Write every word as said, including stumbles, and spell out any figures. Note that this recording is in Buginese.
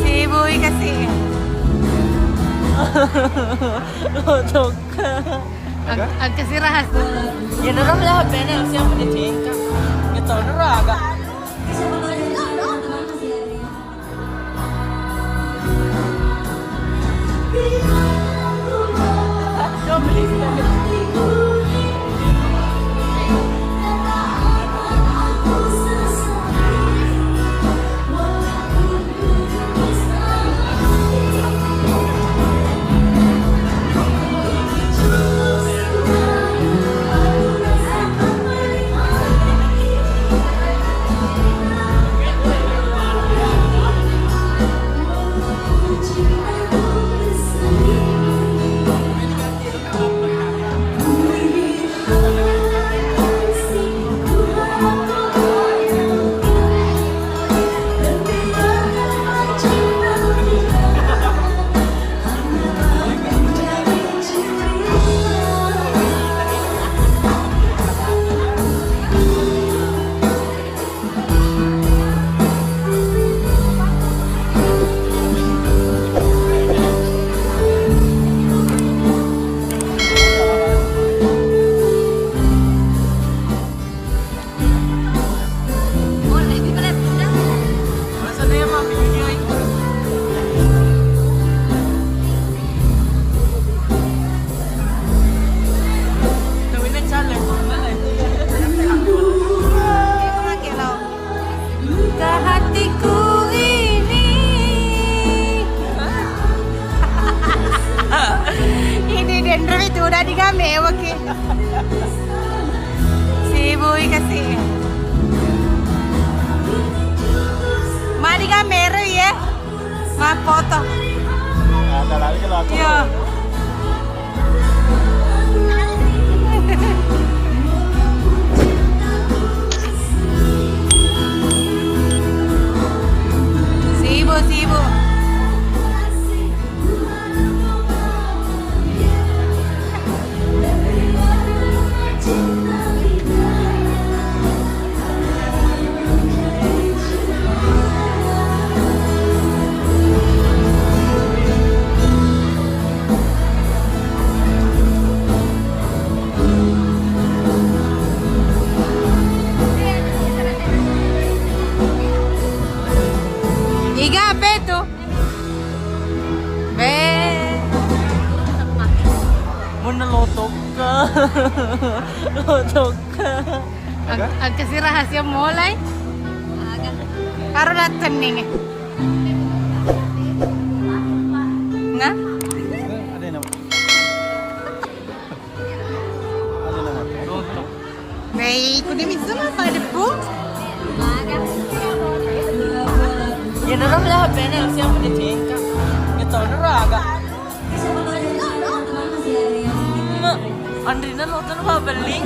Sibui kasi. Lo tokka. Ag-, agkasi rahasia. Ya, nero lah, bene, siapa di tingkat? Ya, tahu nero agak. Ke hatiku ini. Ini denre itu udah digambe, oke. Sibui kasi. Ma digambe ya. Mappoto. Ada lagi kalau aku. Iya. Sibuk, sibuk. Iga apa itu? Be. Mun lo tokka. Lo tokka. Ag-, agkasi rahasia mulai. Baru datang nih. Nah? Ada nama. Baik, udah bisa mah pada pun. Ya, nero lah, bene, siapa di tingkat? Ya, tahu nero agak. Ma, Andrina lo tuh apa beli?